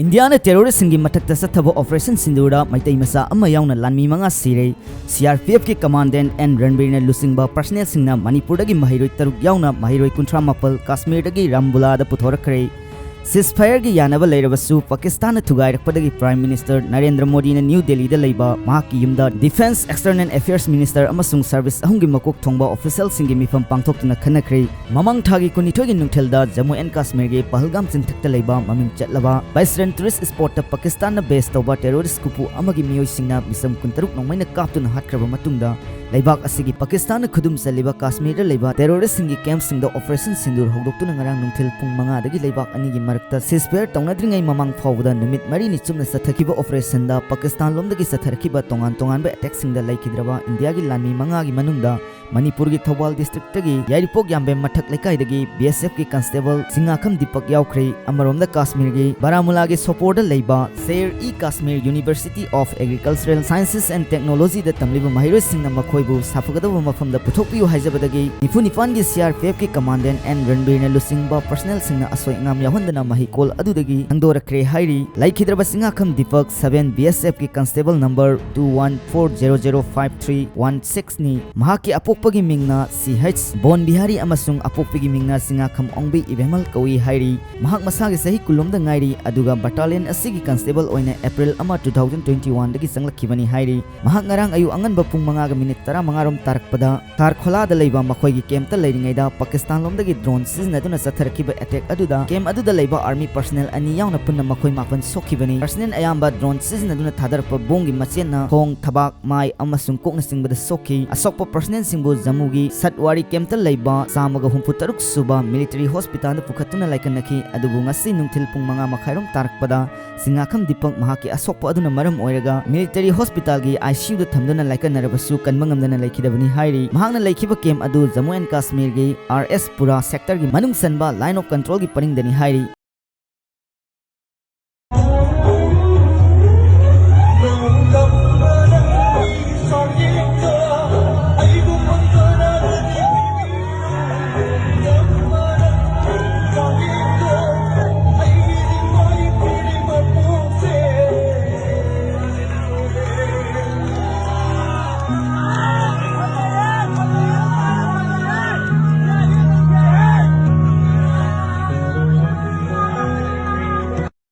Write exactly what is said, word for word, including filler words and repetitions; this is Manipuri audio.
ꯏꯟꯗꯤꯌꯥꯅ ꯇꯦꯔꯣꯔꯤꯁꯁꯤꯡꯒꯤ ꯃꯊꯛꯇ ꯆꯠꯊꯕ ꯑꯣꯄꯔꯦꯁꯟ ꯁꯤꯟꯗꯨꯔꯗ ꯃꯩꯇꯩ ꯃꯆꯥ ꯑꯃ ꯌꯥꯎꯅ ꯂꯥꯟꯃꯤ ꯃꯉꯥ ꯁꯤꯔꯦ꯫ ꯁꯤ ꯑꯥꯔ ꯄꯤ ꯑꯦꯐꯀꯤ ꯀꯃꯥꯟꯗꯦꯟ ꯑꯦꯟ ꯔꯟꯕꯤꯔꯅ ꯂꯨꯆꯤꯡꯕ ꯄꯔꯁꯅꯦꯜꯁꯤꯡꯅ ꯃꯅꯤꯄꯨꯔꯗꯒꯤ ꯃꯍꯩꯔꯣꯏ ꯇꯔꯨꯛ ꯌꯥꯎꯅ ꯃꯍꯩꯔꯣꯏ ꯀꯨꯟꯊ꯭ꯔꯥ ꯃꯥꯄꯜ ꯀꯥꯁꯃꯤꯔꯗꯒꯤ ꯔꯥꯝꯕꯨꯂꯥꯗ ꯄꯨꯊꯣꯔꯛꯈ꯭ꯔꯦ꯫ ꯁꯤꯖꯐꯥꯌꯔꯒꯤ ꯌꯥꯅꯕ ꯂꯩꯔꯕꯁꯨ ꯄꯥꯀꯤꯁꯇꯥꯟꯅ ꯊꯨꯒꯥꯏꯔꯛꯄꯗꯒꯤ ꯄ꯭ꯔꯥꯏꯝ ꯃꯤꯅꯤꯁꯇꯔ ꯅꯔꯦꯟꯗ꯭ꯔ ꯃꯣꯗꯤꯅ ꯅ꯭ꯌꯨ ꯗꯦꯜꯂꯤꯗ ꯂꯩꯕ ꯃꯍꯥꯛꯀꯤ ꯌꯨꯝꯗ ꯗꯤꯐꯦꯟꯁ, ꯑꯦꯛꯁꯇꯔꯅꯦꯜ ꯑꯦꯐꯤꯌꯔꯁ ꯃꯤꯅꯤꯁꯇꯔ ꯑꯃꯁꯨꯡ ꯁꯔꯚꯤꯁ ꯑꯍꯨꯝꯒꯤ ꯃꯀꯣꯛ ꯊꯣꯡꯕ ꯑꯣꯐꯤꯁꯤꯌꯦꯜꯁꯤꯡꯒꯤ ꯃꯤꯐꯝ ꯄꯥꯡꯊꯣꯛꯇꯨꯅ ꯈꯟꯅꯈ꯭ꯔꯦ꯫ ꯃꯃꯥꯡ ꯊꯥꯒꯤ ꯀꯨꯟꯅꯤꯊꯣꯏꯒꯤ ꯅꯨꯡꯊꯤꯜꯗ ꯖꯝꯃꯨ ꯑꯦꯟ ꯀꯥꯁꯃꯤꯔꯒꯤ ꯄꯍꯜꯒꯥꯝ ꯆꯤꯡꯊꯛꯇ ꯂꯩꯕ ꯃꯃꯤꯡ ꯆꯠꯂꯕ ꯕꯥꯏꯁꯔꯟ ꯇꯨꯔꯤꯁ ꯁ꯭ꯄꯣꯠꯇ ꯄꯥꯀꯤꯁꯇꯥꯟꯅ ꯕꯦꯁ ꯇꯧꯕ ꯇꯦꯔꯣꯔꯤꯁ ꯒ꯭ꯔꯨꯞ ꯑꯃꯒꯤ ꯃꯤꯑꯣꯏꯁꯤꯡꯅ ꯃꯤꯆꯝ ꯀꯨꯟꯇꯔꯨꯛ ꯅꯣꯡꯃꯩꯅ ꯀꯥꯞꯇꯨꯅ ꯍꯥꯠꯈ꯭ꯔꯕ ꯃꯇꯨꯡꯗ, ꯂꯩꯕꯥꯛ ꯑꯁꯤꯒꯤ ꯄꯥꯀꯤꯁꯇꯥꯟꯅ ꯈꯨꯗꯨꯝ ꯆꯜꯂꯤꯕ ꯀꯥꯁꯃꯤꯔꯗ ꯂꯩꯕ ꯇꯦꯔꯣꯔꯤꯁꯁꯤꯡꯒꯤ ꯀꯦꯝꯞꯁꯤꯡꯗ ꯑꯣꯄꯔꯦꯁꯟ ꯁꯤꯟꯗꯨꯔ ꯍꯧꯗꯣꯛꯇꯨꯅ ꯉꯔꯥꯡ ꯅꯨꯡꯊꯤꯜ ꯄꯨꯡ ꯃꯉꯥꯗꯒꯤ ꯂꯩꯕꯥꯛ ꯑꯅꯤꯒꯤ ꯃꯔꯛꯇ ꯁꯤꯖꯐꯥꯌꯔ ꯇꯧꯅꯗ꯭ꯔꯤꯉꯩ ꯃꯃꯥꯡ ꯐꯥꯎꯕꯗ ꯅꯨꯃꯤꯠ ꯃꯔꯤꯅꯤ ꯆꯨꯞꯅ ꯆꯠꯊꯈꯤꯕ ꯑꯣꯄꯔꯦꯁꯟꯗ ꯄꯥꯀꯤꯁꯇꯥꯟ ꯂꯣꯝꯗꯒꯤ ꯆꯠꯊꯔꯛꯈꯤꯕ ꯇꯣꯉꯥꯟ ꯇꯣꯉꯥꯟꯕ ꯑꯦꯇꯦꯛꯁꯤꯡꯗ ꯂꯩꯈꯤꯗ꯭ꯔꯕ ꯏꯟꯗꯤꯌꯥꯒꯤ ꯂꯥꯟꯃꯤ ꯃꯉꯥꯒꯤ ꯃꯅꯨꯡꯗ ꯃꯅꯤꯄꯨꯔꯒꯤ ꯊꯧꯕꯥꯜ ꯗꯤꯁꯇ꯭ꯔꯤꯛꯇꯒꯤ ꯌꯥꯏꯔꯤꯄꯣꯛ ꯌꯥꯝꯕꯦꯝ ꯃꯊꯛ ꯂꯩꯀꯥꯏꯗꯒꯤ ꯕꯤ ꯑꯦꯁ ꯑꯦꯐꯀꯤ ꯀꯟꯁꯇꯦꯕꯜ ꯁꯤꯡꯉꯥꯈꯝ ꯗꯤꯄꯛ ꯌꯥꯎꯈ꯭ꯔꯦ꯫ ꯑꯃꯔꯣꯝꯗ ꯀꯥꯁꯃꯤꯔꯒꯤ ꯕꯥꯔꯥꯃꯨꯂꯥꯒꯤ ꯁꯣꯄꯣꯔꯗ ꯂꯩꯕ Sher E Kashmir university of agricultural sciences and ꯇꯦꯛꯅꯣꯂꯣꯖꯤꯗ ꯇꯝꯂꯤꯕ ꯃꯍꯩꯔꯣꯏꯁꯤꯡꯅ ꯃꯈꯣꯏꯕꯨ ꯁꯥꯐꯒꯗꯕ ꯃꯐꯝꯗ ꯄꯨꯊꯣꯛꯄꯤꯌꯨ ꯍꯥꯏꯖꯕꯗꯒꯤ ꯅꯤꯐꯨ ꯅꯤꯄꯥꯟꯒꯤ ꯁꯤ ꯑꯥꯔ ꯄꯤ ꯑꯦꯐꯀꯤ ꯀꯃꯥꯟꯗꯦꯟ ꯑꯦꯟ ꯔꯟꯕꯤꯔꯅ ꯂꯨꯆꯤꯡꯕ ꯄꯔꯁꯅꯦꯜꯁꯤꯡꯅ ꯑꯁꯣꯏ ꯑꯉꯥꯝ ꯌꯥꯎꯍꯟꯗꯅ ꯃꯍꯩꯀꯣꯜ ꯑꯗꯨꯗꯒꯤ ꯊꯥꯡꯗꯣꯔꯛꯈ꯭ꯔꯦ ꯍꯥꯏꯔꯤ꯫ ꯂꯩꯈꯤꯗ꯭ꯔꯕ Singngakham Deepak, seven B S ꯑꯦꯐꯀꯤ constable number two one four zero zero five three one ꯁꯤꯛꯁꯅꯤ꯫ ꯃꯍꯥꯛꯀꯤ ꯑꯄꯣꯛꯄꯒꯤ ꯃꯤꯡꯅ ꯁꯤ ꯍꯩꯆ ꯕꯣꯟ ꯕꯤꯍꯥꯔꯤ ꯑꯃꯁꯨꯡ ꯑꯄꯣꯛꯄꯒꯤ ꯃꯤꯡꯅ ꯁꯤꯡꯉꯥꯈꯝ ꯑꯣꯡꯕꯤ ꯏꯕꯦꯝꯍꯜ ꯀꯧꯏ ꯍꯥꯏꯔꯤ꯫ ꯃꯍꯥꯛ ꯃꯁꯥꯒꯤ ꯆꯍꯤ ꯀꯨꯟꯂꯣꯝꯗ ꯉꯥꯏꯔꯤ, ꯑꯗꯨꯒ ꯕꯠꯇꯥꯂꯤꯌꯟ ꯑꯁꯤꯒꯤ ꯀꯟꯁꯇꯦꯕꯜ ꯑꯣꯏꯅ ꯑꯦꯄ꯭ꯔꯤꯜ ꯑꯃ, ꯇꯨ ꯊꯥꯎꯖꯟ ꯇ꯭ꯋꯦꯟꯇꯤ ꯋꯥꯟꯗꯒꯤ ꯆꯪꯂꯛꯈꯤꯕꯅꯤ ꯍꯥꯏꯔꯤ꯫ ꯃꯍꯥꯛ ꯉꯔꯥꯡ ꯑꯌꯨꯛ ꯑꯉꯟꯕ ꯄꯨꯡ ꯃꯉꯥꯒ ꯃꯤꯅꯤꯠ ꯇꯔꯥꯃꯉꯥ ꯔꯣꯝ ꯇꯥꯔꯛꯄꯗ ꯈꯥꯔꯈꯣꯂꯥꯗ ꯂꯩꯕ ꯃꯈꯣꯏꯒꯤ ꯀꯦꯝꯞꯇ ꯂꯩꯔꯤꯉꯩꯗ ꯄꯥꯀꯤꯁꯇꯥꯟ ꯂꯣꯝꯗꯒꯤ ꯗ꯭ꯔꯣꯟ ꯁꯤꯖꯤꯟꯅꯗꯨꯅ ꯆꯠꯊꯔꯛꯈꯤꯕ ꯑꯦꯇꯦꯛ ꯑꯗꯨꯗ ꯀꯦꯝꯞ ꯑꯗꯨꯗ ꯂꯩꯕ ꯑꯥꯔꯃꯤ ꯄꯔꯁꯅꯦꯜ ꯑꯅꯤ ꯌꯥꯎꯅ ꯄꯨꯟꯅ ꯃꯈꯣꯏ ꯃꯥꯄꯟ ꯁꯣꯛꯈꯤꯕꯅꯤ꯫ ꯄꯔꯁꯅꯦꯜ ꯑꯌꯥꯝꯕ ꯗ꯭ꯔꯣꯟ ꯁꯤꯖꯤꯟꯅꯗꯨꯅ ꯊꯥꯗꯔꯛꯄ ꯕꯣꯝꯒꯤ ꯃꯆꯦꯠꯅ ꯈꯣꯡ, ꯊꯕꯥꯛ, ꯃꯥꯏ ꯑꯃꯁꯨꯡ ꯀꯣꯛꯅꯆꯤꯡꯕꯗ ꯁꯣꯛꯈꯤ꯫ ꯑꯁꯣꯛꯄ ꯄꯔꯁꯅꯦꯜꯁꯤꯡꯕꯨ ꯖꯝꯃꯨꯒꯤ ꯁꯠꯋꯥꯔꯤ ꯀꯦꯝꯞꯇ ꯂꯩꯕ ꯆꯥꯝꯃꯒ ꯍꯨꯝꯐꯨ ꯇꯔꯨꯛ ꯁꯨꯕ ꯃꯤꯂꯤꯇꯔꯤ ꯍꯣꯁꯄꯤꯇꯥꯜꯗ ꯄꯨꯈꯠꯇꯨꯅ ꯂꯥꯏꯀꯠꯅꯈꯤ, ꯑꯗꯨꯕꯨ ꯉꯁꯤ ꯅꯨꯡꯊꯤꯜ ꯄꯨꯡ ꯃꯉꯥ ꯃꯈꯥꯏꯔꯣꯝ ꯇꯥꯔꯛꯄꯗ ꯁꯤꯡꯉꯥꯈꯝ ꯗꯤꯄꯛ ꯃꯍꯥꯛꯀꯤ ꯑꯁꯣꯛꯄ ꯑꯗꯨꯅ ꯃꯔꯝ ꯑꯣꯏꯔꯒ ꯃꯤꯂꯤꯇꯔꯤ ꯍꯣꯁꯄꯤꯇꯥꯜꯒꯤ ꯑꯥꯏ ꯁꯤ ꯌꯨꯗ ꯊꯝꯗꯨꯅ ꯂꯥꯏꯀꯠꯅꯔꯕꯁꯨ ꯀꯟꯕ ꯉꯝꯗꯅ ꯂꯩꯈꯤꯗꯕꯅꯤ ꯍꯥꯏꯔꯤ꯫ ꯃꯍꯥꯛꯅ ꯂꯩꯈꯤꯕ ꯀꯦꯝꯞ ꯑꯗꯨ ꯖꯝꯃꯨ ꯑꯦꯟ ꯀꯥꯁꯃꯤꯔꯒꯤ ꯑꯥꯔ ꯑꯦꯁ ꯄꯨꯔꯥ ꯁꯦꯛꯇꯔꯒꯤ ꯃꯅꯨꯡ ꯆꯟꯕ ꯂꯥꯏꯟ ꯑꯣꯐ ꯀꯟꯇ꯭ꯔꯣꯜꯒꯤ ꯄꯔꯤꯡꯗꯅꯤ ꯍꯥꯏꯔꯤ꯫